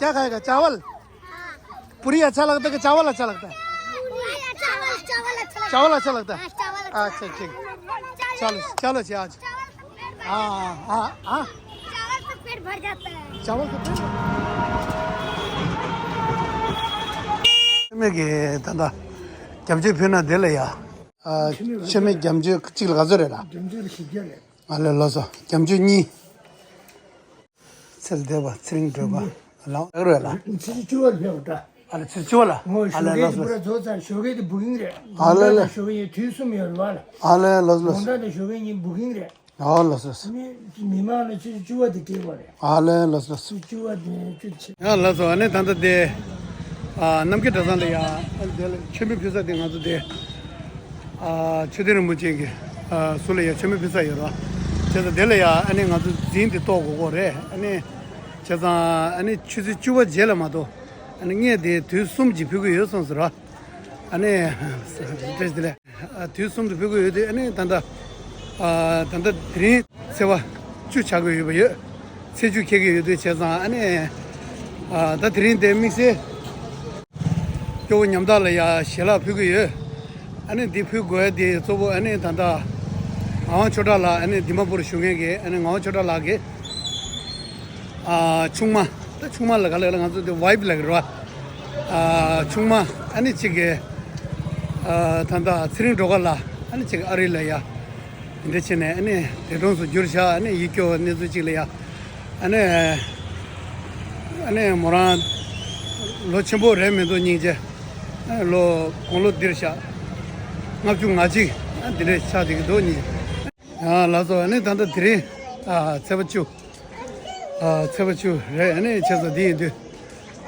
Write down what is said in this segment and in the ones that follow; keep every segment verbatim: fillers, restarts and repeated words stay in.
क्या खाएगा? चावल? पूरी अच्छा लगता है कि चावल अच्छा लगता है? पूरी, चावल, चावल अच्छा लगता है। चावल अच्छा लगता है? हाँ, चावल अच्छा लगता है। अच्छा, ठीक। चावल चलो, अच्छा। चलो, जी, आज। चावल से पेट भर जाता है। चावल से पेट भर जाता है। चावल से पेट भर जाता है। མེད་ཀྱི་ད་ལྟ་རྒྱ་མཆོད་ཕུལ་ན་དེ་ལ་ཡ། ཨ། མཆོད་མེ་རྒྱ་མཆོད་གཅིག་ལ་ག་ཚོད་རེད་ལ། རྒྱ་མཆོད་ལ་བཞི་བརྒྱ་རེད། ཨ་ལས་ལགས་སོ། རྒྱ་མཆོད་གཉིས། ཚེ་འདས་པ་ཚེ་རིང་སྒྲོལ་དཀར་ལགས་རེད་ལ། ཚེས་བཅུ་པ་ལ་ཕེབས་པ་འདྲ། ཨ་ལ་ཚེས་བཅུ་པ་ལ། ཨ་ལ་ལགས་སོ། ཨོ་ཞོགས་ཀས་དེ་པུ་ཀིང་རེད། ཨ་ལ་ལ། ཞོགས་ཀས་ཡིན་དུས་གསུམ་ཡོད་རེད་བ་ལ། ཨ་ལ་ལགས་སོ་ལགས་སོ། དགོང་དག་དང་ཞོགས་ཀས་ཡིན་པུ་ཀིང་རེད། ཨ་ལགས་སོ་ལགས་སོ། མི་མང་ལ་ཚེས་བཅུ་པ་དེ་སྤྲད་པ་རེད། ཨ་ལ་ལགས་སོ་ལགས་སོ། ཚེས་བཅུ་པ་དེ་བཅུ་ཆེ། ཡ་ལགས་སོ། ཨ་ནི་ད་ལྟ་དེ། ཨ། རྣམ་རྒྱལ་གྲྭ་ཚང་ལ་ཡ། ཨ་ནི་དེ་ལ་མཆོད་མེ་ཕུལ་ས་དེ་ང་ཚོ་དེ། ཨ། མཆོད་རྟེན་རིན་པོ་ཆེ་གི། ཨ། ཟུར་ལ་ཡ་མཆོད་མེ་ཕུལ་ས་ཡོད་ར། བྱས་ཙང་དེ་ལ་ཡ་ཨ་ནི་ང་ཚོ་རྫིང་དེ་གཏོར་དགོས་ཀྱི་རེད། ཨ་ནི། བྱས་ཙང་ཨ་ནི་ཆུ་ཚོད་བཅུ་པ་རྗེས་ལ་མ་གཏོགས། ཨ་ནི་ངས་དེ་དུས་གསུམ་གྱི་ཕུལ་གྱི་ཡོད་གསུངས་སོང་ར། ཨ་ནི། བཀྲ་ཤིས་བདེ་ལེགས། ཨ། དུས་གསུམ་དུ་ཕུལ་གྱི་ཡོད་དུས་ཨ་ནི་ད་ལྟ། ཨ། ད་ལྟ་དེ་རིང་ཚེས་པ་བཅུ་ཆགས་ཀྱི་ཡོད་པ་ཡོད། ཚེས་བཅུ་འཁེལ་གྱི་ཡོད་དུས་བྱས་ཙང་ཨ་ནི། ཨ། ད་དེ་རིང་དེ་དམིགས་བསལ། སྐྱོ་བོ་ཉམ་ཐག་ལ་ཡ་ཞལ་ལག་ཕུལ་གྱི་ཡོད། ཨ་ནི་འདི་ཕུལ་དགོས་དེ་གཙོ་བོ་ཨ་ནི་ད་ལྟ་ངག་དབང་ཆོས་གྲགས་ལགས། ཨ་ནི་དི་མ་པུར་བཞུགས་མཁན་གྱི་ཨ་ནི་ངག་དབང་ཆོས་གྲགས་ལགས་ཀྱི། ཨ། ཆུང་མ། ད་ཆུང་མ་ལ་ག་ལ་ང་ཚོ་འདི་ཝའིབ་ལབ་ཀྱི་རེད་བ། ཨ། ཆུང་མ་ཨ་ནི་གཅིག་གི། ཨ། ད་ལྟ་ཚེ་རིང་སྒྲོལ་དཀར་ལགས་ཨ་ནི་གཅིག་ཨ་རི་ལ་ཡ། འདི་འདྲ་བྱས་ནས་ཨ་ནི་འདས་གྲོངས་སུ་གྱུར་ཤག་ཨ་ནི་ཡིད་སྐྱོ་བའི་གནས་ཚུལ་ཅིག་ལ་ཡ། ཨ་ནི། ཨ་ནི་མོ་རང་ལོ་ཆེན་པོ་རེད་མི་འདུག་སྙིང་རྗེ། ཨ་ནི་ལོ་དགུང་ལོ་འདིར་ཤག་ལྔ་བཅུ་ང་གཅིག་ཨ་འདི་འདྲ་ཆགས་བསྡད་ཀྱི་འདུག་སྙིང་རྗེ། ཡ་ལགས་སོ། ཨ་ནི་ད་ལྟ་དེ་རིང་། ཨ། ཚེས་པ་བཅུ། ཨ། ཚེས་པ་བཅུ་རེད། ཨ་ནི་བྱས་ཙང་འདི་ཡིན་དུས།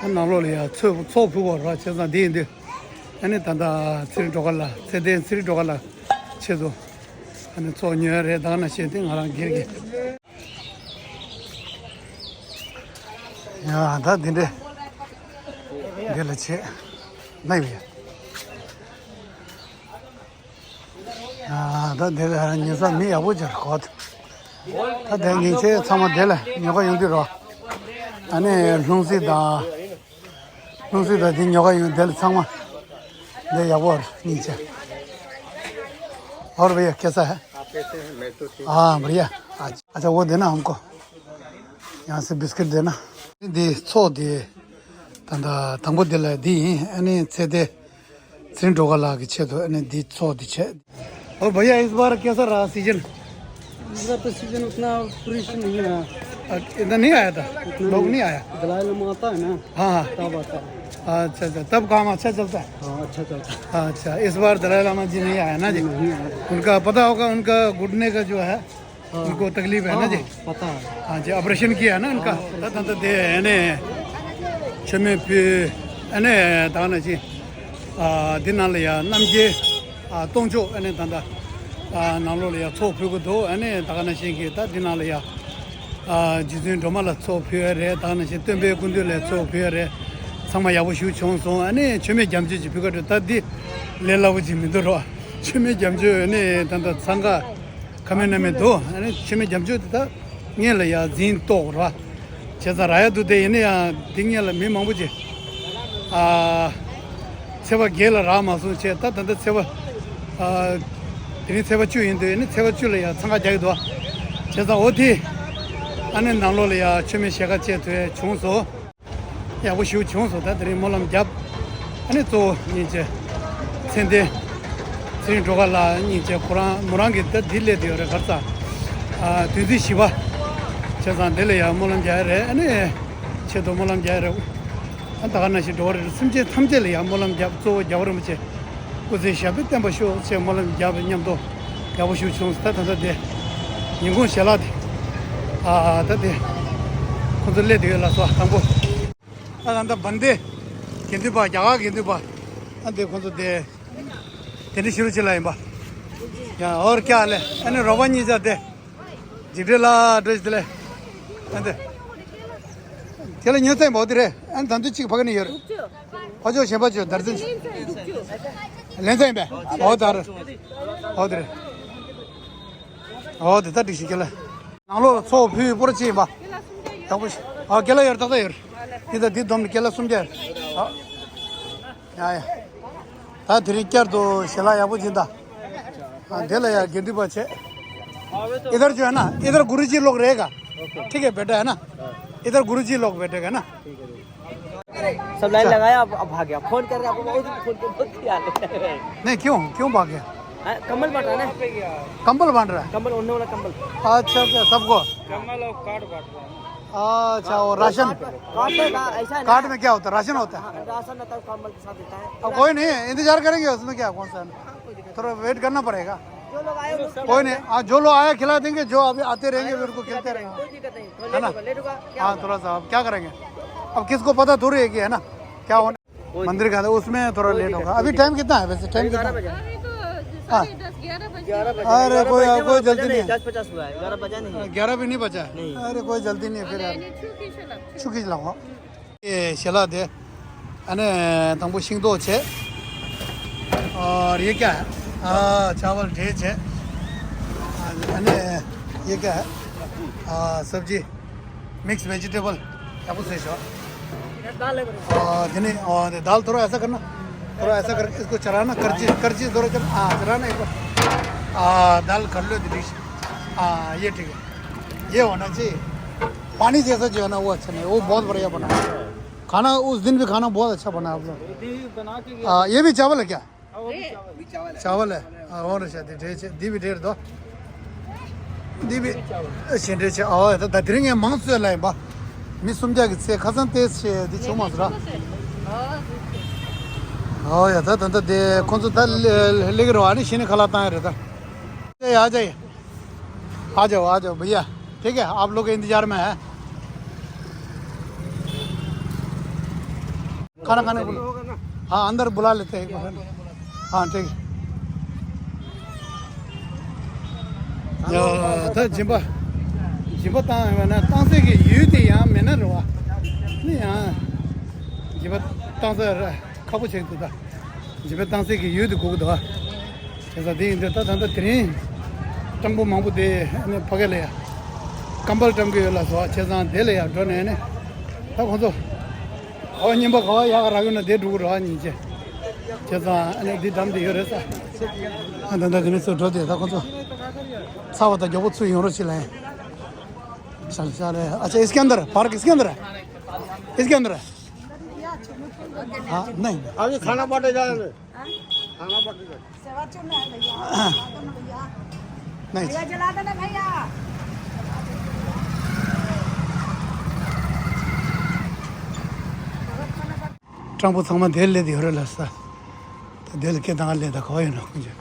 ཨ། ནང་ལོགས་ལ་ཡ་ཚོགས་ཚོགས་ཕུལ་བ་ར། བྱས་ཙང་འདི་ཡིན་དུས། ཨ་ནི་ད་ལྟ་ཚེ་རིང་སྒྲོལ་དཀར་ལགས། ཚེ་བརྟན་ཚེ་རིང་སྒྲོལ་དཀར་ལགས་ཆེད་དུ། ཨ་ནི་ཚོགས་ཉོས་རེད། ད་ག་ནང་བཞིན་དེ་ང་རང་སྒེར་གྱི། ཡ་ད་འདི་འདྲས། འདི་ལ་ཆེད་ན་ཡོད་ཡ། ཨ། ད་དེ་ལ་ཉོ་ས་མི་ཡག་པོ་ཅིག་གོ། ད་དེ་ཉིན་ཆེ་ཚང་མ་དེ་ལ་ཉོ་ག་ཡོང་དུས་རོ། ཨ་ནི་ལྷུང་བཟེད་དང་། ལྷུང་བཟེད་དང་དེ་ཉོ་ག་ཡོང་དེ་ལ་ཚང་མ། དེ་ཡག་པོ་རེད་ཉིན་ཆེ། और भैया कैसा है? आप कैसे हैं? मैं तो ठीक। हाँ, बढ़िया। अच्छा, अच्छा, वो देना हमको। यहाँ से बिस्किट देना। འདི་ཚོགས་འདི། ད་ད་དང་པོ་འདི་ལ་འདི་ཡིན། ཨ་ནི་ཚེ་འདས། ཚེ་རིང་སྒྲོལ་དཀར་ལགས་ཀྱི་ཆེད་དུ་ཨ་ནི་འདི་ཚོགས་འདི་བྱས། और भैया, इस बार कैसा रहा सीजन? इस बार तो सीजन उतना फ्रेश नहीं आया। अ, इतना नहीं आया था? उतना लोग नहीं। नहीं आया? दलाई लामा आता है ना। हाँ, हाँ। तब आता है। अच्छा, अच्छा, तब काम अच्छा चलता है? हाँ, अच्छा चलता है। अच्छा, इस बार दलाई लामा जी नहीं आया ना जी? नहीं आया। उनका पता होगा, उनका घुटने का जो है, हाँ। उनको तकलीफ है ना जी? हाँ, पता है। हाँ जी, ऑपरेशन किया है ना उनका? हाँ, ऑपरेशन। ད་ད་ད་དེ་ཨ་ནི་མཆོད་མེ་ཕུལ། ཨ་ནི་ད་ནང་བཞིན། ཨ། འདི་ནང་ལ་ཡ་རྣམ་རྒྱལ། ཨ། སྟོང་མཆོག་ཨ་ནི་ད་ལྟ། ཨ། ནང་ལོགས་ལ་ཡ་ཚོགས་ཕུལ་གི་འདུག་ཨ་ནི་ད་ག་ནང་བཞིན་གྱི་ད་འདི་ནང་ལ་ཡ། ཨ། རྗེ་བཙུན་སྒྲོལ་མ་ལ་ཚོགས་ཕུལ་བ་རེད། ད་ག་ནང་བཞིན་སྟོན་པའི་སྐུ་མདུན་ལ་ཚོགས་ཕུལ་བ་རེད། ཚང་མ་ཡག་པོ་ཞིག་བྱུང་སོང་། ཨ་ནི་མཆོད་མེ་རྒྱ་མཆོད་ཅིག་ཕུལ་ག་འགྲོ། ད་འདི་ལས་སླ་པོ་ཅིག་མི་འདུག་རོ། མཆོད་མེ་རྒྱ་མཆོད་ཨ་ནི་ད་ལྟ་འཚང་ཁ། ཁ་མེད་སྣ་མེད་འདུག་ཨ་ནི་མཆོད་མེ་རྒྱ་མཆོད་དེ་ད་སྔོན་ལ་ཡ་རྫིང་གཏོར་ར། བྱས་ཙང་རག་ཡ་འདུག་དེ་ཡིན་ན་ཡང་འདི་སྔོན་ལ་མི་མང་པོ་ཅིག་ཨ། ཚེས་པ་བརྒྱད་ལ་རག་མ་སོང་བྱས། ད་ད་ལྟ་ཚེས་པ། ཨ། དེ་རིང་ཚེས་པ་བཅུ་ཡིན་དུས་ཨ་ནི་ཚེས་པ་བཅུ་ལ་ཡ་འཚང་ཁ་རྒྱག་གི་འདུག་བྱས་ཙང་འོ་དེ། ཨ་ནི་ནང་ལོགས་ལ་ཡ་མཆོད་མེ་ཞལ་ཁ་བཅད་ཐུབ་ཡ་བྱུང་སོང་། ཡག་པོ་ཞིག་བྱུང་སོང་། ད་དེ་རིང་སྨོན་ལམ་བརྒྱབ། ཨ་ནི་གཙོ་བོ་སྙིང་རྗེ། ཚེ་འདས། ཚེ་རིང་སྒྲོལ་དཀར་ལགས་སྙིང་རྗེ། ཁོ་རང་མོ་རང་གི་ད་འདི་སླེབས་བསྡད་ཡོད་རེད། ག་རེ་ཟ། ཨ། དུས་ཚོད་བཞི་པ། བྱས་ཙང་འདི་ལ་ཡང་སྨོན་ལམ་རྒྱག་ཡ་རེད། ཨ་ནི་ཆེད་དུ་སྨོན་ལམ་རྒྱག་ཡ་རེད། ཨ། ད་ག་ནང་བཞིན་འགྲོ་བ་རེ་རེ་སེམས་ཅན་ཐམས་ཅད་ལ་ཡང་སྨོན་ལམ་བརྒྱབ། གཙོ་བོ་རྒྱལ་བ་རིན་པོ་ཆེ་སྐུ་ཚེ་ཞབས་པད་བརྟན་པར་ཤོག་ཅེས་སྨོན་ལམ་བརྒྱབ་པ་མཉམ་དུ་ཡག་པོ་ཞིག་བྱུང་སོང་། ད་ད་ལྟ་དེ་ཉིན་གུང་ཞལ་ལག་དེ། ཨ། ད་དེ་ཁོང་ཚོ་སླེབས་བསྡད་ཡོད་ལགས་སོ། དང་པོ། ད་ད་ལྟ་བན་དེ་དགེ་འདུན་པ། རྒྱ་གར་དགེ་འདུན་པ། ཨ། དེ་ཁོང་ཚོ་དེ་དེ་འདྲ་ཞུ་རུ་ཅི་ལ་ཡིན་པ། ཡ། और क्या हाल है? ཨ་ནི་རོགས་པ་གཉིས་ཆ་དེ་འཇིགས་བྲལ་ལ་འགྲོ་ཞིག་དེ་ལས། ཨ། དེ་དེ་ལ་ཉོས་ཚན་པོ་དེ་རེད། ཨ་ནི་ད་དུང་གཅིག་ཕ་གི་ནས་ཡོད་རེད། ཕ་ཆོས་གཞན་པ་ཆོས་དར་འཛིན་ཆོས་ལེན་ཚན་ཡིན་པས། འོ་དར། འོ་དེ་རེད། འོ་དེ་ད་འགྲིག་ཞིག་གི་ལ། ནང་ལོགས་ཚོགས་ཕུལ་སྤོར་ཅི་ཡིན་པ། ཡག་པོ་ཞིག་ཨ། དགེ་ལ་ཡོད་རེད། ཏག་ཏག་ཡོད་རེད། འདི་དང་འདི་བསྡོམས་ནས་སྐྱེ་ལ་སུམ་བརྒྱ། ཨ། ཡ་ཡ། ད་དེ་རིང་བསྐྱར་དུ་ཞལ་ལག་ཡག་པོ་སྦྱིན་ད། ཨ། དེ་ལ་ཡ་དགེ་འདུན་པ་བྱས། इधर जो है ना, इधर गुरुजी लोग रहेगा। ठीक है, बैठा है ना। इधर गुरुजी लोग बैठेगा ना। सब लाइन लगाया, अब, अब भाग गया। फोन कर रहे आपको, बहुत फोन पे बहुत किया। नहीं, क्यों, क्यों भाग गया? हाँ, कंबल बांट रहा है ना। कंबल बांट रहा है? कंबल, ओढ़ने वाला कंबल। अच्छा, अच्छा, सबको। कंबल और कार्ड बांट रहा है। अच्छा, और राशन? कार्ड का ऐसा है ना। कार्ड में क्या होता है? राशन होता है? हाँ, राशन रहता है, कंबल के साथ देता है। अब कोई नहीं, इंतजार करेंगे, उसमें क्या, कौन सा है? थोड़ा वेट करना पड़ेगा। जो लोग आए, उनको कोई नहीं, हाँ, जो लोग आया खिला देंगे, जो अभी आते रहेंगे, हाँ, उनको खिलाते खिलाते रहेंगे, रहेंगे। कोई दिक्कत नहीं, थोड़ा है ना? लेट होगा, लेट होगा, क्या होगा? हाँ, थोड़ा सा, अब क्या करेंगे? अब किसको पता थोड़ी है कि, है ना, क्या होने। कोई मंदिर का, उसमें थोड़ा कोई लेट दिक्कत होगा। नहीं, अभी कोई टाइम दिक्कत कितना है वैसे? टाइम अभी कितना बारह है? बजा। अभी तो हाँ। साढ़े दस, ग्यारह बजे। ग्यारह बजे। अरे, ग्यारह कोई, बजे, कोई ग्यारह बजे जल्दी नहीं, नहीं है। दस पचास हुआ है, ग्यारह बजा नहीं है। ग्यारह भी नहीं बजा है। नहीं। अरे, कोई जल्दी नहीं है फिर अरे, यार। नहीं, छुट्टी से लग, छुट्टी से लग। ये ཞལ་ལག་དེ། ཨ་ནི་དང་པོ་ཤིང་ཏོག་བྱས། और ये क्या है? हाँ, चावल ढेर है। अने ये क्या है? हाँ, सब्जी, मिक्स वेजिटेबल। क्या कुछ है? दाल है। हाँ, नहीं, दाल थोड़ा ऐसा करना, थोड़ा ऐसा करके इसको चलाना, करछी, करछी थोड़ा चला, हाँ, चलाना एक बार। हाँ, दाल कर लो डिश। हाँ, ये ठीक है, ये होना चाहिए। पानी जैसा जो है ना, वो अच्छा नहीं, वो बहुत बढ़िया बना है। खाना उस दिन भी, खाना बहुत अच्छा बना आप लोग। ये भी बना के गया। हाँ, ये भी चावल है क्या? हाँ, वो भी चावल है। चावल है। हाँ, और शायद ढेर से, दी भी ढेर दो। दी भी, ये भी चावल। ཨོ་ཡ། ད་ད་དེ་རིང་ངས་མང་སུ་ལ་ཡིན་པ། མི་སུམ་བརྒྱ་གི་ཚེ་ཁ་སང་ཏེས་ཆེ་འདི་ཆུང་མ་ཟེར། ཨོ་ཡ། ད་ད་ད་དེ་ཁོང་ཚོ་ད་ལེ་ལེ་གི་རོ། ཨ་ནི་ཤི་ནི་ཁ་ལག་བཏང་ཡ་རེད་ད། ཡ་ཡ། आ जाओ, आ जाओ भैया, ठीक है, आप लोग के इंतजार में है। खाना खाने को। हाँ, अंदर बुला लेते हैं एक बार। हाँ, ठीक है। ཡ་ད་སྦྱིན་པ། སྦྱིན་པ་བཏང་ཡོད་ན་བཏང་སའི་གི་ཡུལ་དེ་ཡང་མེད་ན་རེད་བ། ནི་ཡང་སྦྱིན་པ་བཏང་ས་ར་ཁག་པོ་ཆགས་འདུག་ད། སྦྱིན་པ་བཏང་སའི་གི་ཡུལ་དེ་དགོས་ཀྱི་འདུག་བ། བྱས་ཙང་དེ་ཡིན་དུས་ད་ད་ལྟ་དེ་རིང་སྤྲང་པོ་མང་པོ་དེ་ནི་ཕ་གི་ལ་ཡ་ཀམ་པལ་བཀྲམ་གི་ཡོད་ལ་སོགས། བྱས་ཙང་དེ་ལ་ཡ་འགྲོ་ནས་ནི་ད་ཁོ་ཚོ་ག་བ་རྙིང་པ་ག་བ་ཡག་རག་ཡོད་ན་དེ་འགྲོ་གི་རེད་བ། ཉིན་བྱས། བྱས་ཙང་ཨ་ནི་འདི་འགྲམ་དེ་ཡོད་རེད་ས། ཨ་ད་ད་དེ་ནས་ཚུར་འགྲོ་དེ་ད་ཁོ་ཚོ་ཚ་བ་དང་མགྱོགས་པོ་ཚུར་ཡོང་རོགས་བྱེད་ལ་ཡ། चल चल। अच्छा, इसके अंदर है, पार्क इसके अंदर है, इसके अंदर है। हाँ, नहीं। अभी खाना बांटे जा रहे हैं। खाना बांटे जा रहे हैं। सेवा चुन रहा है भैया, जला दो ना भैया। नहीं। भैया, जला दो ना भैया। སྤྲང་པོ་ཚང་མ་དེར་སླེབས་ཡོད་རེད་ལ་ས། ད་དེ་ལ་སྐད་བཏང་སླེབས། ད་ག་བ་ཡོད་ན་ཁོང་ཚོ་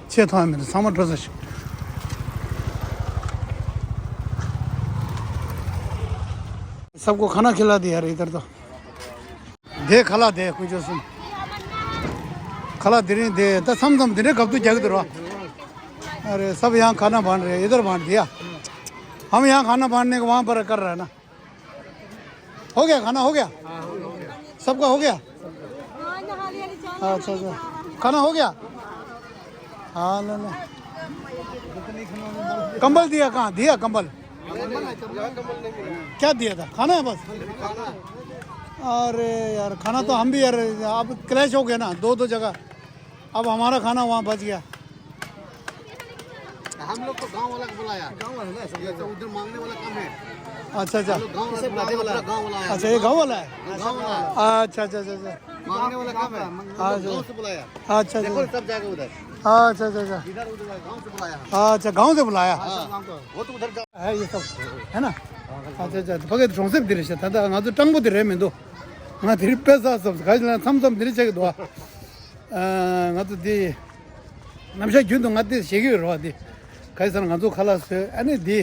ཆེ་མཐོང་མི་འདུག་ཚང་མ་འགྲོ་ས་ཞིག सबको खाना खिला दिया रे इधर तो। དེ་ཁ་ལག་དེ་དཀོན་མཆོག་གསུམ། ཁ་ལག་དེ་རིང་དེ་ད་མཚམས་མཚམས་དེ་འདྲའི་གབ་ཏུ་རྒྱག་གི་འདུག་ར། अरे सब यहाँ खाना बांट रहे हैं, इधर बांट दिया। हम यहाँ खाना बांटने को वहाँ पर कर रहे हैं ना। हो गया खाना, हो गया? सबका हो गया? अच्छा, अच्छा। खाना हो गया? हाँ, ले, ले। कंबल दिया कहाँ? दिया कंबल? क्या दिया था? खाना है बस? अरे यार, खाना तो हम भी यार, अब क्लैश हो गया ना, दो दो जगह। अब हमारा खाना वहाँ बच गया। हम लोग तो गांव वाला को बुलाया। गांव वाला ना, सब ये तो उधर मांगने वाला कम है। अच्छा, अच्छा। हम लोग गांव वाला को बुलाया, पूरा गांव वाला आया। अच्छा, ये गांव वाला है? गांव वाला है। अच्छा, अच्छा, अच्छा, अच्छा। मांगने वाला कम है। हम लोग अच्छा। गांव से बुलाया। अच्छा, अच्छा। देखो, सब जाएगा उधर। अच्छा, अच्छा, अच्छा। इधर उधर गांव से बुलाया हम। अच्छा, गांव से बुलाया। हाँ, सब गांव का। वो तो उधर जा- है ये सब, है ना? अच्छा, अच्छा। ཕ་གི་གྲོང་གསེབ་འདི་རེད་ཤག་ད་ལྟ་ང་ཚོ་སྤྲང་པོ་འདི་རེད་མི་འདུག་ང་དེ་རིང་དཔེ་བསགས་སོང་། ག་ཅི་ལ་མཚམས་མཚམས་འདི་རེད་ཆགས་ཀྱི་འདུག་ཨ། ང་ཚོ་འདི་ནམ་ཞག་རྒྱུན་དུ་ང་འདི་བྱེད་ཀྱི་ཡོད་རེད་བ། འདི་ག་ཅི་ཟེར་ན་ང་ཚོ་ཁ་ལག་བཟོས། ཨ་ནི་འདི་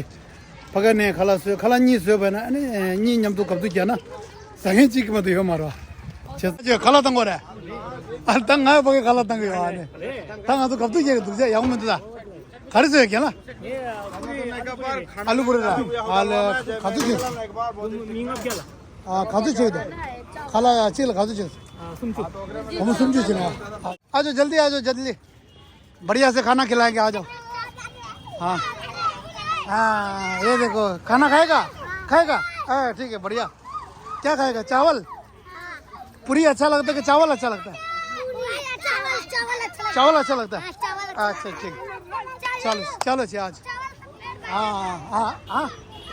ཕ་ག་ནས་ཁ་ལག་བཟོས། ཁ་ལག་གཉིས་བཟོས་པ་ན་ཨ་ནི་གཉིས་མཉམ་དུ་གབ་ཏུ་རྒྱག་ན་ཟ་མཁན་གཅིག་གི་མ་གཏོགས་ཡོད་མ་རེད་བ། བྱས་ཙང་ཁ་ལག་བཏང་དགོས་རེད། ཨ་ད་ང་ཕ་གི་ཁ་ལག་བཏང་གི་ཡོད། ཨ་ནི་ད་ང་ཚོ་གབ་ཏུ་རྒྱག་གི་འདུག་ཅག་ཡག་པོ་མི་འདུག་ད་ག་རེ་བཟོས་ཡོད་རྒན་ལགས། ཨ་ལུ་བུ་རེད་ལ། ཨ་ལེ་ག་ཚོད་བྱས། ཨ་ག་ཚོད་བྱས་འདུག་ཁ་ལག་ཡ་གཅིག་ལ་ག་ཚོད་བྱས། སུམ་ཅུ། སྒོར་མོ་སུམ་ཅུ་བྱས་ནས། आ जाओ जल्दी, आ जाओ जल्दी। बढ़िया से खाना खिलाएंगे, आ जाओ। हाँ। हाँ, ये देखो, खाना खाएगा? खाएगा? हाँ, ठीक है, बढ़िया। क्या खाएगा? चावल? पूरी अच्छा लगता है कि चावल अच्छा लगता है? पूरी, चावल, चावल अच्छा लगता है। चावल अच्छा लगता है? हाँ, चावल अच्छा अच्छा, लगता है। ठीक। चलो, चलो जी, आज। चावल से पेट भर हाँ, जाता है। हाँ, हाँ, हाँ।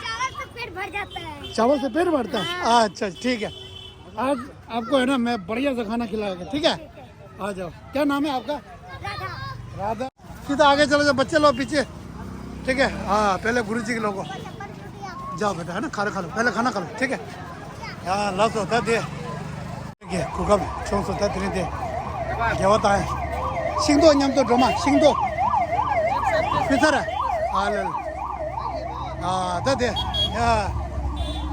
चावल से पेट भर जाता है। चावल से पेट भरता है? हाँ। अच्छा, ठीक है। आज आपको है ना, मैं बढ़िया सा खाना खिलाएगा, ठीक है? आ जाओ। क्या नाम है आपका? राधा। राधा। सीधा आगे चलो जाओ, बच्चे लोग पीछे। ठीक है, हाँ, पहले गुरु जी के लोगों। जाओ बेटा, है ना, खाना खा लो, पहले खाना खा लो, ठीक है? हाँ, लाओ तो, दे। ठीक है, कुकर छोंग सो, दे, दे। क्या होता है? सिंह दो, नाम तो ड्रामा, सिंह दो। फिर सर, हाँ, ले लो। हाँ, दे, दे। हाँ।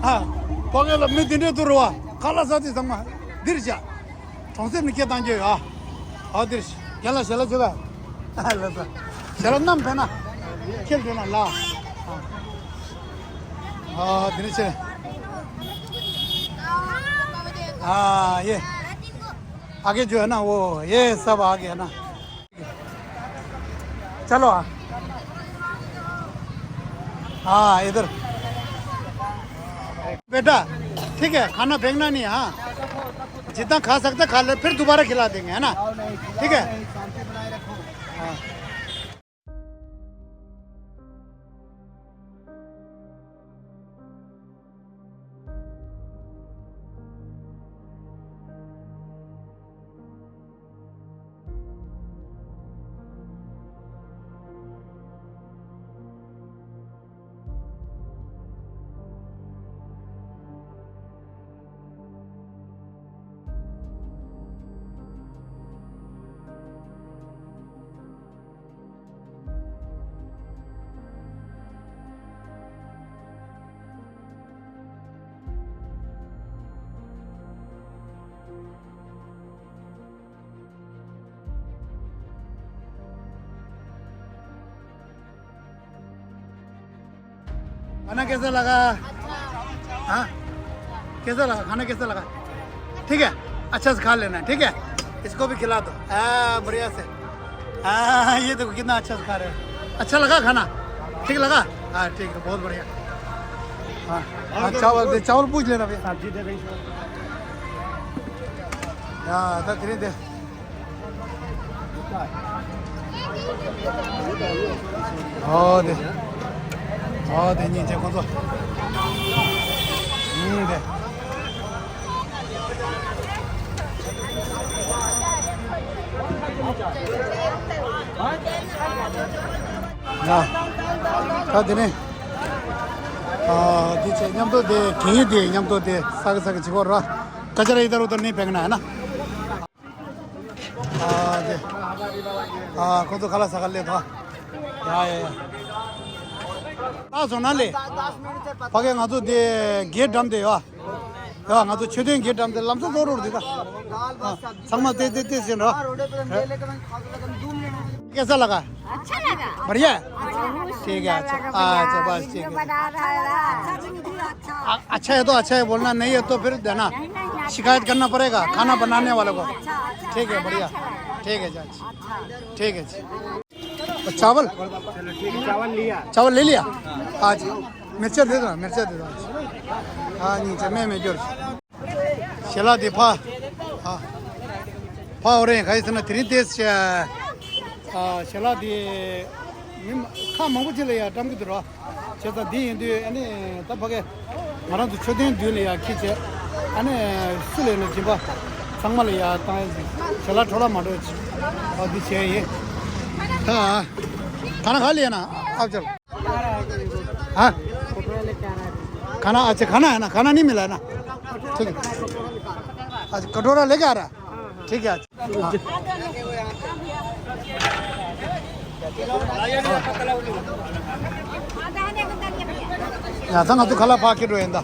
हाँ, पकड़ लो, मैं दिन तो रुआ। खाला साथी संग, दिर जा। གྲོང་གསེབ་ནས་སྐད་བཏང་རྒྱུ་ཡོད་ཨ། ཨ་འདིར། རྒན་ལགས་ཞལ་ལག་བྱེད་ག་ལགས་སོ། ཞལ་ལག་བསྣམས་ཕེབས་ན། ཁྱེར་འགྲོ་ན་ལ། ཨ་འདི་ནས་ཕྱིར། ཨ་ཡེ། ཨ་གེ་བརྗོད་ན་འོ་ཡེ་ས་བ་ཨ་གེ་ན། चलो हाँ। हाँ, इधर। बेटा, ठीक है, खाना फेंकना नहीं है, हाँ। जितना खा सकते खा ले, फिर दोबारा खिला देंगे, है ना? ठीक है। हाँ। खाना कैसा लगा? हाँ, कैसा लगा? खाना कैसा लगा? ठीक है, अच्छा से खा लेना, ठीक है। इसको भी खिला दो। हाँ, बढ़िया से। हाँ, ये देखो कितना अच्छा से खा रहे हैं। अच्छा लगा खाना? ठीक लगा? हाँ, ठीक है, बहुत बढ़िया। हाँ, हाँ, चावल दे, चावल पूछ लेना भैया। सब्जी दे दे। हाँ, तो धीरे दे। ཨོ་དེ། ཨོ་དེ་སྙིང་རྗེ་ཁོང་ཚོ། ཨུམ་དེ། ཡ། ད་དེ་ནས། ཨ་དེ་ཚེ་མཉམ་དུ་དེ་གིན་དེ་མཉམ་དུ་དེ་ས་གི་ས་གི་བྱེད་དགོས་ར། कचरा इधर उधर नहीं फेंकना है ना। ཨ་དེ། ཨ་ཁོང་ཚོ་ཁ་ལག་ཟ་ག་སླེབས་ཐལ། ཡ་ཡ་ཡ། ད་སོང་ན་ལེ། ཕ་གི་ང་ཚོ་དེ་གེ་འགྲམ་དེ་ཡོད། ཡ་ང་ཚོ་མཆོད་རྟེན་གྱི་འགྲམ་དེ་ལམ་སང་རྫོགས་འགྲོ་རེད་ད། ཚང་མ་ཏེ་ཏེ་ཏེ་ཟེར་རོ། कैसा लगा? अच्छा लगा। बढ़िया। बहुत ठीक है। अच्छा। अच्छा बस ठीक है। अच्छा है तो अच्छा है बोलना, नहीं है तो फिर देना। शिकायत करना पड़ेगा खाना बनाने वाले को। ठीक है, बढ़िया। ठीक है जी। ठीक है जी। चावल। चावल लिया। चावल ले लिया। हाँ जी। मिर्चा दे दो, मिर्चा दे दो। हाँ जी। मैं मैं जोर। ཞལ་ལག་འདི་ཕ། ཨ། ཕ་འོ་རེད། ག་ཡིན་ཟེར་ན་དེ་རིང་དེ་ཞལ་ལག་འདི་མི་ཁག་མང་པོ་ཅིག་ལ་ཡང་བཀྲམ་གྱི་འདུག་ར། བྱས་ཙང་འདི་ཡིན་དུས་ཨ་ནི་ད་ཕ་གི་ང་རང་ཚོ་མཆོད་རྟེན་མདུན་ལ་ཡང་འཁྱེར་བྱས། ཨ་ནི་སུ་ལ་ཡིན་ན་སྦྱིན་པ་ཚང་མ་ལ་ཡང་བཏང་ཡ་ཞལ་ལག་འཕྲོ་བརླག་མ་འགྲོ་ཅིག་ཨ་འདི་བྱས་ཡིན། ད་ཁ་ན་ག་ལ་ཡིན་ན་ཨ་བྱ། हाँ। खाना, अच्छा, खाना है ना, खाना नहीं मिला है ना। ठीक है। अच्छा, कटोरा लेके आ रहा है। ठीक है, अच्छा। हाँ। ཡ་ད་ང་ཚོ་ཁ་ལག་ཕར་འཁྱེར་འགྲོ་ཡིན་ད།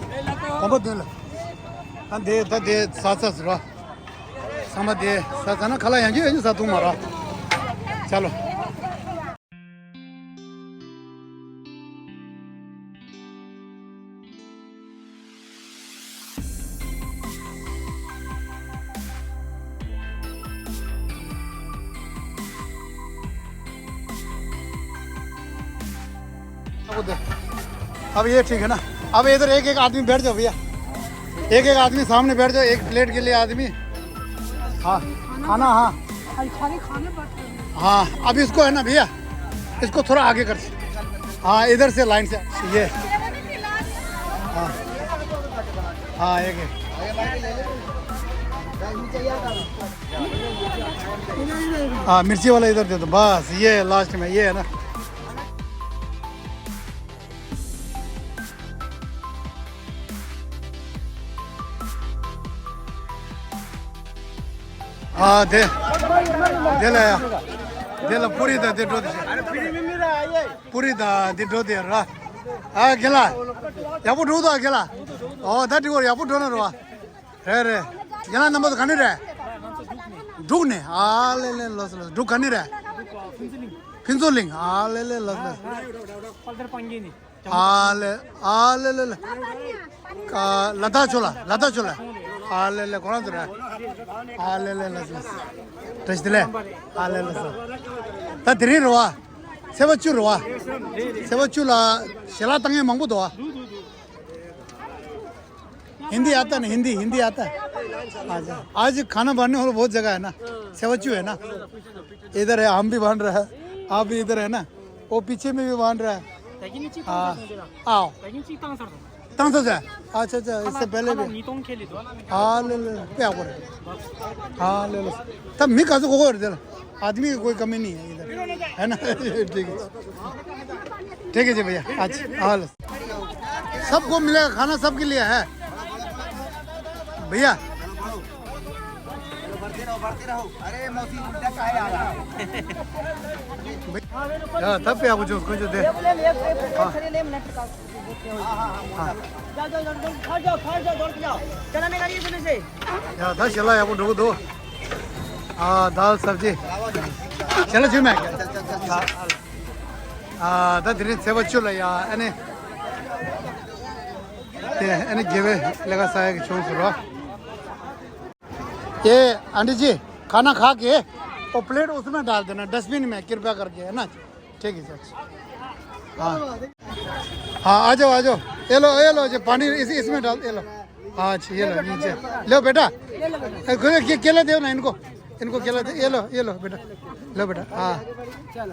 གོམ་པ་བདུན་ལ། ཨ་འདི་ད་འདི་ཟ་ཚར་ཟེར་བ། ཚང་མ་འདི་ཟ་ཚར་ན་ཁ་ལག་ཡང་རྒྱུ་ཡང་རྒྱུ་ཟ་ཐུབ་མ་རེད། ཅ་ལོ། अब ये ठीक है ना? अब इधर एक एक आदमी बैठ जाओ भैया, एक एक आदमी सामने बैठ जाओ, एक प्लेट के लिए आदमी। हाँ, खाना, हाँ। हाँ, अब इसको है ना भैया, इसको थोड़ा आगे कर। हाँ, इधर से लाइन से। ये। हाँ। हाँ, एक एक। हाँ, मिर्ची वाला इधर दे दो बस। ये लास्ट में ये है ना। ཨ་དེ། དེ་ལ་ཡ། དེ་ལ་པུ་རི་དང་དེ་འགྲོ་དེ། པུ་རི་དང་དེ་འགྲོ་དེ་ར། ཨ་རྒན་ལགས། ཡག་པོ་འགྲོ་འདུག་ཨ་རྒན་ལགས། ཨོ་ད་འགྲིག་གོ། ཡག་པོ་འགྲོ་ན་རོ། རེད་རེད། རྒན་ལགས་རྣམ་པ་ཚོ་ག་ནས་རེད། འབྲུག་ནས། ཨ་ལེ་ལེ་ལོས་ལོས། འབྲུག་ག་ནས་རེད། ཕུན་ཚོགས་གླིང་། ཨ་ལེ་ལེ་ལོས་ལོས། ཨ་ལེ། ཨ་ལེ་ལེ་ལེ། ཀ་ལ་དྭགས་ཕྱོགས་ལ། ལ་དྭགས་ཕྱོགས་ལ། ཨ་ལེ་ལེ། ཁོ་རང་ཚོ་རེད། ཨ་ལེ་ལེ་ལེ་ལེ། བཀྲ་ཤིས་བདེ་ལེགས། ཨ་ལེ་ལེ་ལེ། ད་དེ་རིང་རེད་བ། ཚེས་པ་བཅུ་རེད་བ། ཚེས་པ་བཅུ་ལ་ཞལ་ལག་བཏང་མཁན་མང་པོ་འདུག་བ། हिंदी आता ना? हिंदी, हिंदी आता। अच्छा, आज खाना बांटने वाला बहुत जगह है ना, सेवा चू है ना, इधर है, हम भी बांट रहे हैं, आप भी इधर है ना, वो पीछे में भी बांट रहा है। हाँ, आओ। तांग से। अच्छा, अच्छा, इससे पहले भी। हाँ, ले, ले, ले, क्या बोल रहे? हाँ, ले लो। तब मैं कहा को, आदमी की कोई कमी नहीं है इधर, है ना? ठीक है, ठीक है जी भैया। अच्छा, हाँ, लो। सबको मिलेगा खाना, सबके लिए है भैया। बढ़ते रहो, बढ़ते रहो। अरे मौसी, उल्टा काहे आ रहा है? 야, ད་པེ་ཡག་པོ་བྱུང་། དཀོན་མཆོག་བདེ། हाँ। हाँ। जाओ, जाओ, जाओ, जाओ, खा जाओ, खा जाओ, दौड़ के जाओ। चलाने का नहीं है तुम्हें से। ཡ་ད་ཞལ་ལག་ཡག་པོ་འགྲོ་གི་འདུག་ཨ་दाल सब्जी། ཞལ་ལག་བྱུང་མེད། ཨ་ད་དེ་རིང་ཚེས་པ་བཅུ་ལ་ཡ། ཨ་ནི་དེ་ཨ་ནི་དགེ་བའི་ལས་ཀ་ས་ཡ་གི་བྱུང་སོང་རོ། ये आंटी जी, खाना खा के वो प्लेट उसमें डाल देना, डस्टबिन में, कृपया करके, है ना? ठीक है, अच्छा। हाँ। हाँ, आ जाओ, आ जाओ। ये लो, ये लो, जो पानी इस, इसमें डाल, ये लो। हाँ, अच्छा, ये लो, नीचे। लो बेटा। ए, के-, केला दो ना इनको। इनको केला दे, ये लो, ये लो बेटा। लो बेटा, हाँ।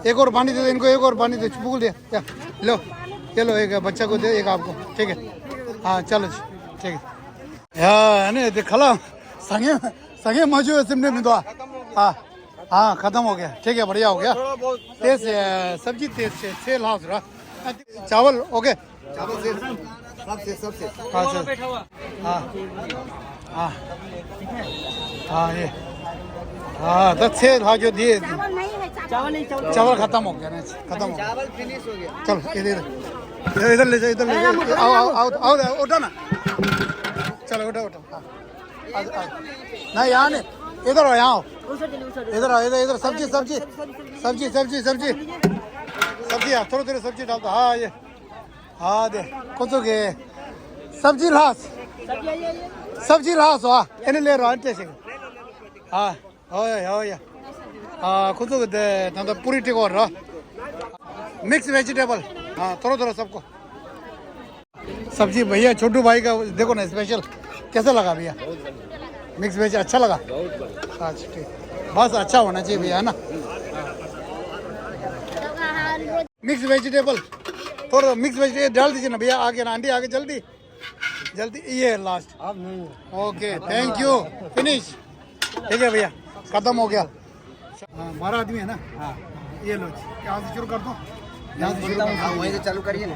एक और पानी दे दो इनको, एक और पानी दे, भूल दे। या, लो। ये लो, एक बच्चा को दे, एक आपको। ठीक है। हाँ, चलो जी। ठीक है। ཡ་ཨ་ནི་དེ་ཁ་ལག་ཟ་མཁན་ཟ་མཁན་མ་བྱུང་བའི་སེམས་ཁྲལ་མི་འདུག་ཨ། हाँ, खत्म हो गया। ठीक है, बढ़िया हो गया। तेज, अ, सब्जी तेज से, से लाओ जरा। चावल, ओके। चावल से, सबसे, सबसे। अच्छा। हाँ। हाँ। हाँ, ये। हाँ, तो छः ला जो दिए। चावल नहीं है, चावल। चावल नहीं, चावल। चावल खत्म हो गया ना, खत्म हो गया। चावल फिनिश हो गया। चलो, इधर, इधर। इधर ले जाओ, इधर ले जाओ। आओ, आओ, आओ, आओ, उठा ना। चलो, उठो, उठो। हाँ। आ, आ। नहीं, यहाँ नहीं। इधर आओ, यहाँ आओ। इधर आओ, इधर, इधर। सब्जी, सब्जी। सब्जी, सब्जी, सब्जी। सब्जी, हाँ, थोड़ा, थोड़ा सब्जी डाल दो। हाँ, ये। हाँ, दे। कौन सा के? सब्जी लास। सब्जी लास, हाँ। इन्हें ले रहा, आंटी से। हाँ। ཨོ་ཡ་ཡ་ཨོ་ཡ། ཨ་ཁོ་ཚོ་གི་དེ་ད་ལྟ་པུ་རི་སྤྲད་གོ་ར། मिक्स वेजिटेबल। हाँ, थोड़ा थोड़ा सबको। सब्जी भैया, छोटू भाई का देखो ना, स्पेशल। कैसा लगा भैया? मिक्स वेज अच्छा लगा? अच्छा, ठीक। बस अच्छा होना चाहिए भैया, है ना? Mix vegetable. थोड़ा मिक्स वेजिटेबल डाल दीजिए ना भैया, आगे ना, आंटी, आगे जल्दी। जल्दी, ये लास्ट। अब नहीं है। Okay, thank you. फिनिश। ठीक है भैया, खत्म हो गया। हाँ, बारह आदमी है ना? हाँ। ये लो जी, यहाँ से शुरू कर दो। यहाँ से शुरू कर दो। हाँ, वहीं से चालू करिए ना।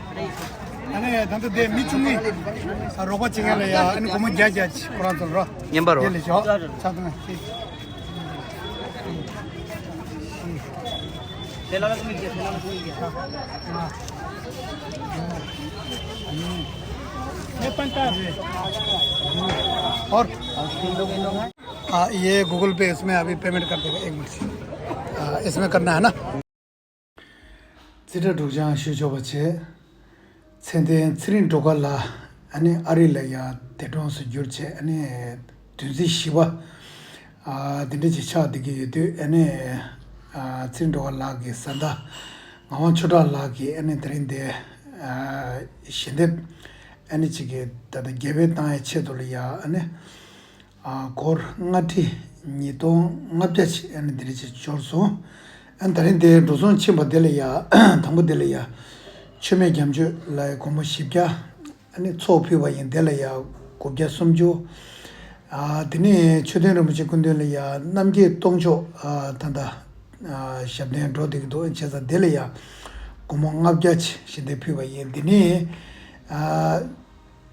अरे, धन तो दे, मी चुंगी। हाँ, रोको चिंगे ले यार, इनको मुझे जज, जज, कुरान सुन रहा। ये नंबर हो। ये ले जाओ, साथ में, ठीक। ठेला वाला को मिल गया, ठेला वाला को मिल गया। हाँ। ये पंचायत। और? हाँ, ये गूगल पे, इसमें अभी पेमेंट कर देगा, एक मिनट। हाँ, इसमें करना है ना? རྩིས་ཁྲ་སྒྲོག་སྦྱང་ཞུ་ཆོག་པ་བྱས། མཚན་ལྡན་ཚེ་རིང་སྒྲོལ་དཀར་ལགས་ཨ་ནི་ཨ་རི་ལ་ཡ་འདས་གྲོངས་སུ་གྱུར་བྱས། ཨ་ནི་བདུན་ཚིགས་བཞི་པ། ཨ་འདི་འདྲ་ཅིག་ཆགས་བསྡད་ཀྱི་ཡོད་དུས། ཨ་ནི་ཨ་ཚེ་རིང་སྒྲོལ་དཀར་ལགས་ཀྱི་བཟའ་ཟླ་ངག་དབང་ཆོས་གྲགས་ལགས་ཀྱིས་ཨ་ནི་དེ་རིང་འདི་ཨ་ཞལ་འདེབས་ ཨ་ནི་གཅིག་གི་ད་ལྟ་རྒྱལ་བའི་བཏང་ཡའི་ཆེད་དུ་ལ་ཡ་ཨ་ནི། ཨ་སྒོར་ལྔ་ཁྲི་ཉིས་སྟོང་ལྔ་བརྒྱ་ཅིག་ཨ་ནི་འདི་རིགས་ཅིག་འབྱོར་སོང་། ཨ་ནི་ད་རིང་དེ་འགྲོ་སོང་ཕྱིན་པ་དེ་ལ་ཡ་དང་པོ་དེ་ལ་ཡ་མཆོད་མེ་རྒྱ་མཆོད་ལ་ཡ་སྒོར་མོ་བཞི་བརྒྱ། ཨ་ནི་ཚོགས་ཕུལ་བ་ཡིན་དེ་ལ་ཡ་དགུ་བརྒྱ་སུམ་ཅུ། ཨ་དེ་ནས་མཆོད་རྟེན་རིན་པོ་ཆེ་སྐུ་མདུན་ལ་ཡ་རྣམ་རྒྱལ་སྟོང་མཆོག་ཨ་ད་ལྟ་ཨ་ཞབས་བརྟན་འགྲོ་བསྡད་ཀྱི་འདུག་བྱས་ཙང་དེ་ལ་ཡ་སྒོར་མོ་ལྔ་བརྒྱ་ཞལ་འདེབས་ཕུལ་བ་ཡིན། དེ་ནས་ཨ་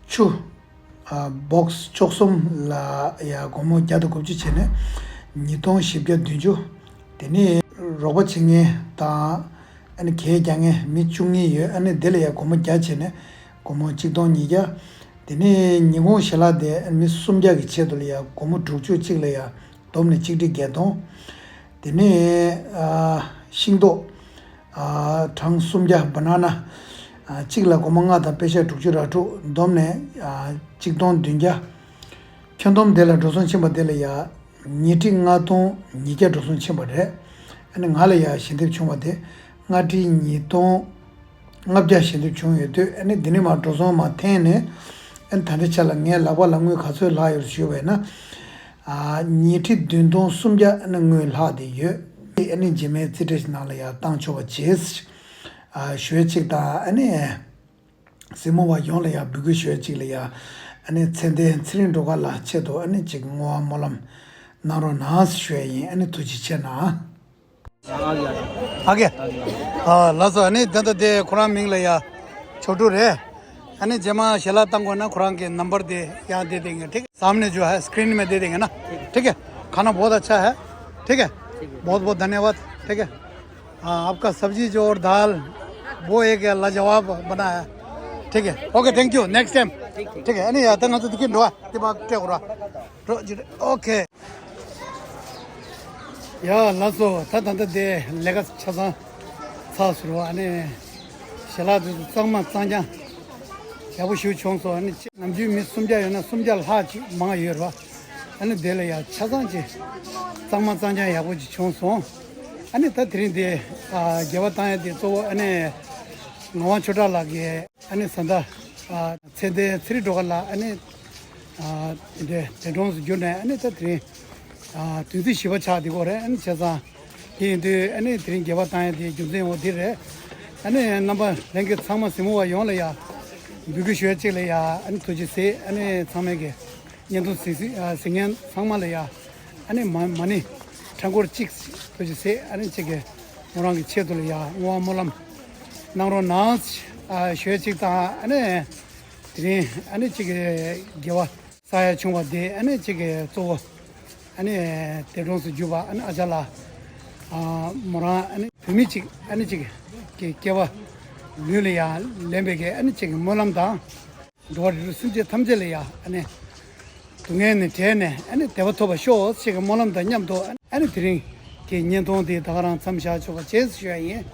ཆུ་ཨ་སྦོག་སི་བཅུ་གསུམ་ལ་ཡ་སྒོར་མོ་བརྒྱ་དང་དགུ་བཅུ་བྱས་ནས་ཉིས་སྟོང་བཞི་བརྒྱ་བདུན་ཅུ། དེ་ནས་རོགས་པ་བྱེད་མཁན་དང་། ཨ་ནི་གད་རྒྱག་མཁན་མི་བཅུ་གཉིས་ཡོད། ཨ་ནི་དེ་ལ་ཡ་སྒོར་མོ་བརྒྱ་བྱས་ནས་སྒོར་མོ་གཅིག་སྟོང་ཉིས་བརྒྱ། དེ་ནས་ཉིན་གུང་ཞལ་ལག་དེ་ཨ་ནི་མི་སུམ་བརྒྱ་གི་ཆེད་དུ་ལ་ཡ་སྒོར་མོ་དྲུག་ཅུ་གཅིག་ལ་ཡ་བསྡོམས་ནས་གཅིག་ཁྲི་བརྒྱད་སྟོང་། དེ་ནས་ཨ་ཤིང་ཏོག་ཨ་གྲངས་སུམ་བརྒྱ་བ་ན་ན་ཨ་གཅིག་ལ་སྒོར་མོ་ལྔ་དང་པེ་ཤ་དྲུག་ཅུ་ར་དྲུག་བསྡོམས་ནས་ཨ་གཅིག་སྟོང་བདུན་བརྒྱ། ཁྱོན་བསྡོམས་དེ་ལ་འགྲོ་སོང་ཕྱིན་པ་དེ་ལ་ཡ་ཉི་ཁྲི་ལྔ་སྟོང་ཉིས་བརྒྱ་འགྲོ་སོང་ཕྱིན་པ་རེད། ཨ་ནི་ང་ལ་ཡ་ཞལ་འདེབས་བྱུང་བ་དེ་ལྔ་ཁྲི་ཉིས་སྟོང་ལྔ་བརྒྱ་ཞལ་འདེབས་བྱུང་ཡོད་དུས། ཨ་ནི་འདི་ནས་མར་འགྲོ་སོང་མར་འཐེན་ནས། ཨ་ནི་ད་ལྟའི་ཆ་ལ་ངའི་ལག་པ་ལ་དངུལ་ག་ཚོད་ལྷག་ཡོད་ཞུས་པ་ཡིན་ན། ཨ་ཉི་ཁྲི་བདུན་སྟོང་སུམ་བརྒྱ་ཨ་ནི་དངུལ་ལྷག་དེ་ཡོད། ཨ་ནི་རྗེས་མའི་རྩིས་ཁྲ་ཞིག་ནང་ལ་ཡ་བཏང་ཆོག་པ་བྱེད། ཨ་ཞུ་ཡ་གཅིག་དང་། ཨ་ནི་གཟིགས་མོ་བ་ཡོངས་ལ་ཡ་འབོད་སྐུལ་ཞུ་ཡ་གཅིག་ལ་ཡ། ཨ་ནི་ཚེ་བརྟན་ཚེ་རིང་སྒྲོལ་དཀར་ལགས་ཆེད་དུ་ཨ་ནི་གཅིག་བསྔོ་བ་སྨོན་ལམ་གནང་རོགས་གནང་ཞུ་ཡ་ཡིན། ཨ་ནི་ཐུགས་རྗེ་ཆེ་གནང་། ཨ་ཀེ། ཨ་ལགས་སོ། ཨ་ནི་ད་ལྟ་དེ་ཁོ་རང་མིང་ལ་ཡ་ཆོ་འཕྲུལ་རེད། ཨ་ནི་རྗེས་མ་ཞལ་ལག་བཏང་དགོས་ན་ཁོ་རང་གི་नंबर དེ་ཡང་དེ་དེ་ངས་ठीक है सामने जो है स्क्रीन में दे देंगे ना। ठीक है। खाना बहुत अच्छा है। ठीक है। बहुत बहुत धन्यवाद। ठीक है। हाँ, आपका सब्जी जो और दाल, वो एक लाजवाब बना है। ठीक है, okay, thank you, next time. ठीक है, नहीं आता ना तो दिखे नो, दिमाग क्या हो रहा? रो-, जी, ओके। ཡ་ལགས་སོ། ད་ད་ལྟ་དེ་ལས་ཀ་ཆ་ཚང་ཚར་སོང་ར། ཨ་ནི་ཞལ་ལག་དེ་ཚོ་གཙང་མ་གཙང་རྐྱང་ཡག་པོ་ཞིག་བྱུང་སོང་། ཨ་ནི་ནམ་རྒྱུན་མི་སུམ་བརྒྱ་ཡོད་ན་སུམ་བརྒྱ་ལྷག་ཅིག་མང་ཡོད་ར། ཨ་ནི་དེ་ལ་ཡ་ཆ་ཚང་ཅིག་གཙང་མ་གཙང་རྐྱང་ཡག་པོ་ཅིག་བྱུང་སོང་། ཨ་ནི་ད་དེ་རིང་དེ་ཨ་རྒྱས་པ་བཏང་ཡ་དེ་གཙོ་བོ་ཨ་ནི་ངག་དབང་ཆོས་གྲགས་ལགས་ཀྱིས་ཨ་ནི་བཟའ་ཟླ་ཨ་ཚེ་བརྟན་ཚེ་རིང་སྒྲོལ་དཀར་ལགས་ཨ་ནི་ཨ་དེ་འདྲའི་འདས་གྲོངས་སུ་གྱུར་ནས། ཨ་ནི་ད་དེ་རིང་ཨ་བདུན་ཚིགས་བཞི་པ་ཆགས་བསྡད་ཀྱི་ཡོད་རེད། ཨ་ནི་བྱས་ཙང་དེ་ཡིན་དུས་ཨ་ནི་དེ་རིང་རྒྱས་པ་བཏང་ཡ་དེ་རྒྱུ་མཚན་འོ་འདི་རེད། ཨ་ནི་རྣམ་པ་ལྷན་རྒྱས་ཚང་མ་གཟིགས་མོ་བ་ཡོངས་ལ་ཡ་འབོད་སྐུལ་ཞུ་ཡ་གཅིག་ལ་ཡ་ཨ་ནི་ཐུགས་རྗེ་གཟིགས། ཨ་ནི་ཚང་མས་ཀྱི་བརྙན་ཐུང་གཟིགས་གཟིགས་ཨ་གཟིགས་མཁན་ཚང་མ་ལ་ཡ་ཨ་ནི་མ་མ་ཎི་ཕྲེང་སྐོར་གཅིག་ཐུགས་རྗེ་གཟིགས། ཨ་ནི་གཅིག་གི་མོ་རང་གི་ཆེད་དུ་ལ་ཡ་བསྔོ་བ་སྨོན་ལམ་གནང་རོགས་གནང་ཞུ་ཡ་གཅིག་དང་། ཨ་ནི་དེ་རིང་ཨ་ནི་གཅིག་གི་དགེ་བ་བསགས་ཡ་བྱུང་བ་དེ་ཨ་ནི་གཅིག་གི་གཙོ་བོ་ཨ་ནི་འདས་གྲོངས་སུ་གྱུར་པ་ཨ་ནི་ཨ་ཅག་ལགས་ཨ་མོ་རང་ཨ་ནི་བུད་མེད་གཅིག་ཨ་ནི་གཅིག་གི་སྐྱེ་བ་ལུས་ལ་ཡ་ལེན་པའི་གི་ཨ་ནི་གཅིག་གི་སྨོན་ལམ་དང་། འགྲོ་བ་རིགས་དྲུག་སེམས་ཅན་ཐམས་ཅད་ལ་ཡ་ཨ་ནི་སྡུག་བསྔལ་ནས་བྲལ་ནས་ཨ་ནི་བདེ་བ་ཐོབ་པར་ཤོག་ཅེས་ཀྱི་སྨོན་ལམ་དང་མཉམ་དུ་ཨ་ནི་དེ་རིང་གི་བརྙན་ཐུང་འདི་ད་ག་རང་མཚམས་བཞག་ཆོག་པ་བྱས་ཞུ་ཡ་ཡིན།